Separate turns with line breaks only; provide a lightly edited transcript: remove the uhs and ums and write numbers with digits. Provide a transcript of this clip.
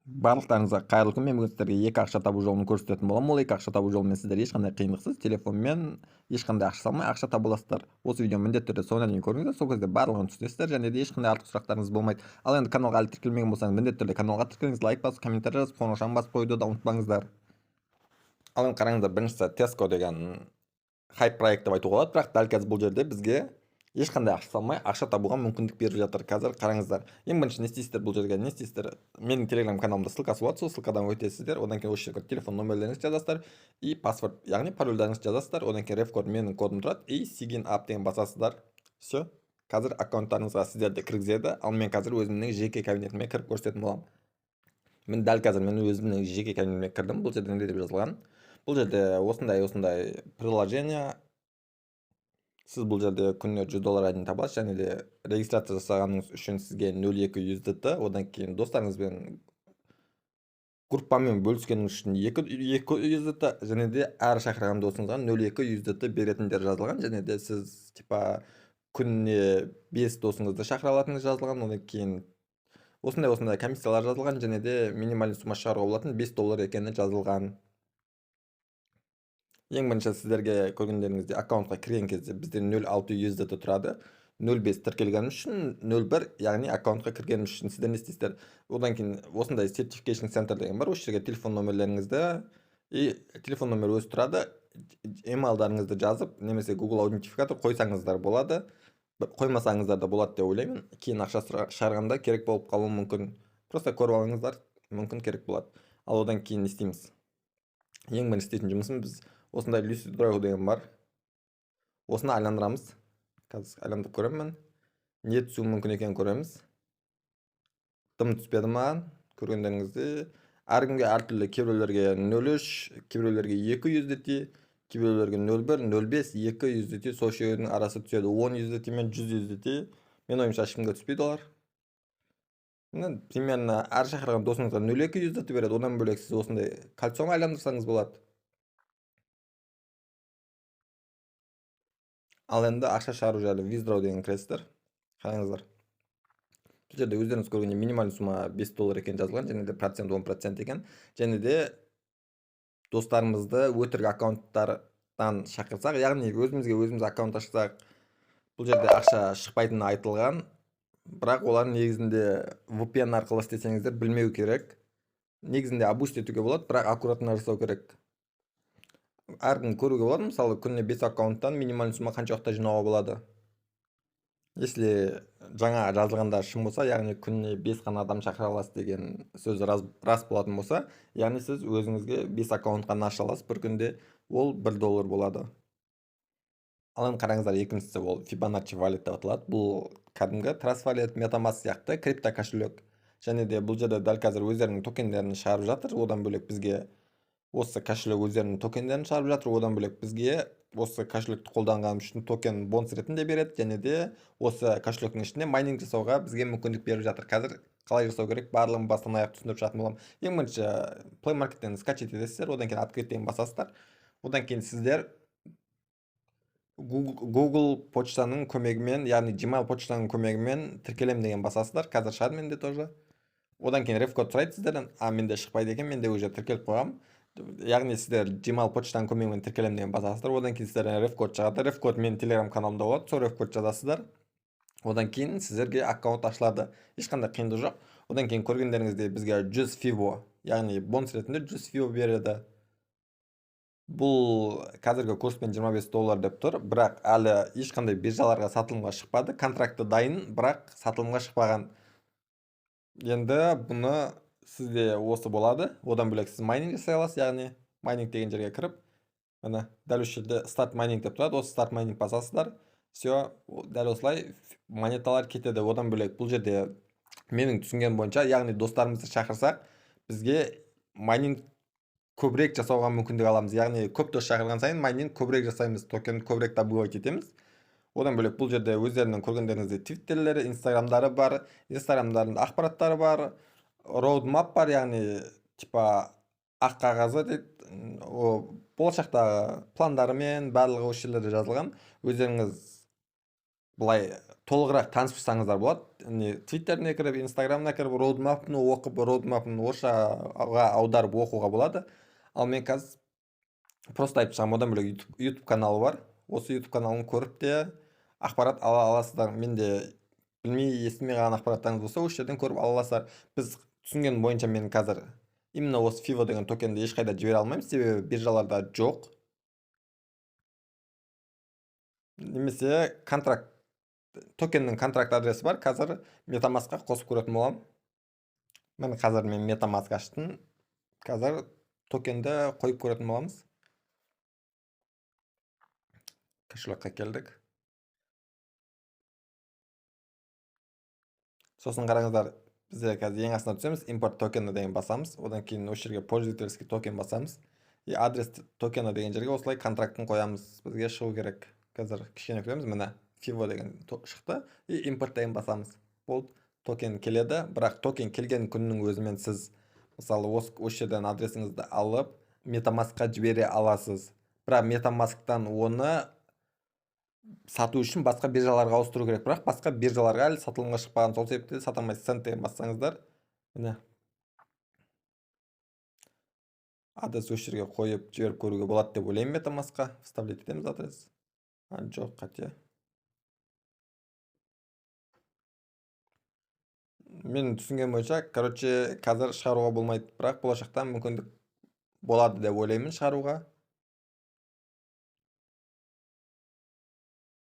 Барлықтарыңызға қайырлы күн. Мен бүгін сіздерге екі ақша табу жолын көрсететін боламын. Ол екі ақша табу жолымен сіздер ешқандай қиындықсыз телефонмен ешқандай ақша салмай ақша таба аласыздар. Осы видеоны міндетті түрде соңына дейін көріңіздер, сол кезде барлығын түсінесіздер және де ешқандай артық сұрақтарыңыз болмайды. Ал енді каналға әлі тіркелмеген болсаңыз, міндетті түрде каналға тіркеліңіз, лайк басып, комментарий жазып, қоңыраушаны басып қоюды да ұмытпаңыздар. Ал енді қараңыздар, біріншісі Tesco деген хайп проект деп айтуға болады, бірақ дәл қазір бұл жерде бізге ешқандай ақша салмай ақша табуға мүмкіндік беріп жатыр. Қазір қараңыздар, ең бірінші не істейсіздер бұл жерге, не істейсіздер? Менің телеграм каналымда ссылкасы болады, сол ссылкадан өтесіздер. Одан кейін осы жерге телефон номерлеріңізді жазасыздар и паспорт, яғни парольдарыңызды жазасыздар. Одан кейін реф код, менің кодым тұрады, и sign up деген басасыздар. Все, қазір аккаунттарыңызға сіздерді кіргізеді. Ал мен қазір өзімнің жеке кабинетіме кіріп көрсететін боламын. Мен дәл қазір мен өзімнің жеке кабинетіме кірдім. Бұл жерде не деп жазылған? Бұл жерде осындай осындай приложение. Сіз бұл жерде күніне 100 долларға дейін таба аласыз және де регистрация жасағаныңыз үшін сізге 0,2 USDT, одан кейін достарыңызбен группамен бөліскеніңіз үшін 2 USDT және де әр шақырған досыңызға 0,2 USDT беретіндер жазылған. Және де сіз типа күніне 5 досыңызды шақыра алатыныңыз жазылған. Одан кейін осындай осындай комиссиялар жазылған және де минимальный сумма шығаруға болатын 5 доллар екені жазылған. Ең бірінші сіздерге көргендеріңіздей, аккаунтқа кірген кезде бізде 0,6 USDT тұрады. 0,5 тіркелгеніміз үшін, 0,1, яғни аккаунтқа кіргеніміз үшін. Сіздер не істейсіздер? Одан кейін осындай certification center деген бар. Осы жерге телефон номерлеріңізді, и телефон номері өзі тұрады, емайлдарыңызды жазып немесе Google аутентификатор қойсаңыздар болады, қоймасаңыздар да болады деп ойлаймын. Кейін ақша шығарғанда керек болып қалуы мүмкін, просто көріп алыңыздар, мүмкін керек болады. Ал одан кейін не істейміз? Ең бірінші істейтін жұмысымыз, біз осындай Lucid Draw деген бар, осыны айландырамыз. Қазір айландырып көремін, не түсуі мүмкін екенін көреміз. Дым түспеді маған, көргендеріңіздей. Әркімге әртүрлі: кейбіреулерге 0,3, кейбіреулерге 2 USDT, кейбіреулерге 0,1, 0,5, 2 USDT, сол үшеуінің арасы түседі, 10 USDT мен 100 USDT. Менің ойымша, ешкімге түспейді олар. Міне, примерно әр шақырған досыңызға 0,2 USDT береді. Одан бөлек сіз осындай кольцоны айландырсаңыз болады. Ал енді ақша шығару жайлы withdraw деген кіресіздер. Қараңыздар, бұл жерде өздеріңіз көргендей, минимальный сумма 5 доллар екен жазылған және де процент 10% екен. Және де достарымызды өтірік аккаунттардан шақырсақ, яғни өзімізге өзіміз аккаунт ашсақ, бұл жерде ақша шықпайтыны айтылған. Бірақ олар негізінде VPN арқылы істесеңіздер, білмеу керек. Негізінде абуз етуге болады, бірақ аккуратно жасау керек. Әркім көруге болады, мысалы, күніне 5 аккаунттан минимальный сумма қанша уақытта жинауға болады. Если жаңа жазылғандар шын болса, яғни күніне 5 қана адам шақыра аласыз деген сөз рас болатын болса, яғни сіз өзіңізге 5 аккаунт қана аша аласыз бір күнде, ол 1 доллар болады. Ал енді қараңыздар, екіншісі ол Fibonacci Wallet деп аталады. Бұл кәдімгі Trust Wallet, MetaMask сияқты крипто кошелек. Және де бұл жерде дәл қазір өздерінің токендерін шығарып жатыр. Одан бөлек бізге осы кошелек өздерінің токендерін шығарып жатыр. Одан бөлек бізге осы кошелекті қолданғаным үшін токен бонус ретінде береді және де осы кошелектің ішінде майнинг жасауға бізге мүмкіндік беріп жатыр. Қазір қалай жасау керек, барлығын бастан аяқ түсіндіріп шығатын боламын. Ең бірінші Play Markеттен скачать етесіздер, одан кейін открыть деген басасыздар. Одан кейін сіздер Google почтаның көмегімен, яғни Gmail почтаның көмегімен тіркелемін деген басасыздар. Қазір шығады менде тоже. Одан кейін реф код сұрайды сіздерден, а менде шықпайды екен, менде уже тіркеліп қойғанмын. Яғни сіздер Gmail почтаның көмегімен тіркелемін деген басасыздар. Одан кейін сіздерден реф код шығады. Реф код менің телеграм каналымда болады, сол реф код жазасыздар. Одан кейін сіздерге аккаунт ашылады, ешқандай қиындық жоқ. Одан кейін көргендеріңіздей, бізге 100 фибо, яғни бонус ретінде 100 фибо береді. Бұл қазіргі курспен 25 доллар деп тұр, бірақ әлі ешқандай биржаларға сатылымға шықпады. Контракты дайын, бірақ сатылымға шықпаған. Енді бұны сізде осы болады. Одан бөлек сіз майнинг жасай аласыз, яғни майнинг деген жерге кіріп, міне, дәл осы жерде старт майнинг деп тұрады, осы старт майнинг басасыздар. Все, дәл осылай монеталар кетеді. Одан бөлек бұл жерде менің түсінгенім бойынша, яғни достарымызды шақырсақ, бізге майнинг көбірек жасауға мүмкіндік аламыз. Яғни көп дос шақырған сайын майнинг көбірек жасаймыз, токен көбірек добывать етеміз. Одан бөлек бұл жерде өздерінің көргендеріңіздей твиттерлері, инстаграмдары бар, инстаграмдарында ақпараттары бар, roadmap бар, яғни типа ақ қағазы дейді, о болашақтағы пландарымен барлығы осы жерлерде жазылған. Өздеріңіз былай Толығырақ танысып шықсаңыздар болады. Не, Твиттеріне кіріп, Инстаграмына кіріп, roadmap-ын оқып, roadmap-ын орысшаға аударып оқуға болады. Ал мен қазір просто айтып шығамын. Одан бөлек YouTube каналы бар. Осы YouTube каналын көріп те ақпарат ала аласыздар. Мен де білмей, естімей қалған ақпараттарыңыз болса, осы жерден көріп ала аласыздар. Біз түсінген бойынша мен қазір именно осы FIVO деген токенді ешқайда жібере алмаймын, себебі биржаларда жоқ. Немесе контракт, токеннің контракт адресі бар. Қазір MetaMask-қа қосып көретін боламын. Міне қазір мен MetaMask аштым. Қазір токенді қойып көретін боламыз. Кошелекқа келдік. Сосын қараңыздар, бізде қазір ең астына түсеміз, импорт токені деген басамыз. Одан кейін осы жерге пользовательский токен басамыз. И адрес токена деген жерге осылай контрактын қоямыз. Бізге шығу керек. Қазір кішкене күтеміз. Міне FIVO деген шықты. И импорт деген басамыз. Болды, токен келеді. Бірақ токен келген күннің өзімен сіз мысалы осы жерден адресіңізді алып MetaMask-қа жібере аласыз. Бірақ MetaMask-тан оны сату үшін басқа биржаларға ауыстыру керек. Бірақ басқа биржаларға әлі сатылымға шықпаған. Сол себепті сата алмайсыз. Сент деген бассаңыздар, міне адрес осы жерге қойып жіберіп көруге болады деп ойлаймын. MetaMask-қа вставлять етеміз адрес. А, жоқ, қате. Мен түсінген бойынша, қазір шығаруға болмайды, бірақ болашақта мүмкіндік болады деп ойлаймын шығаруға.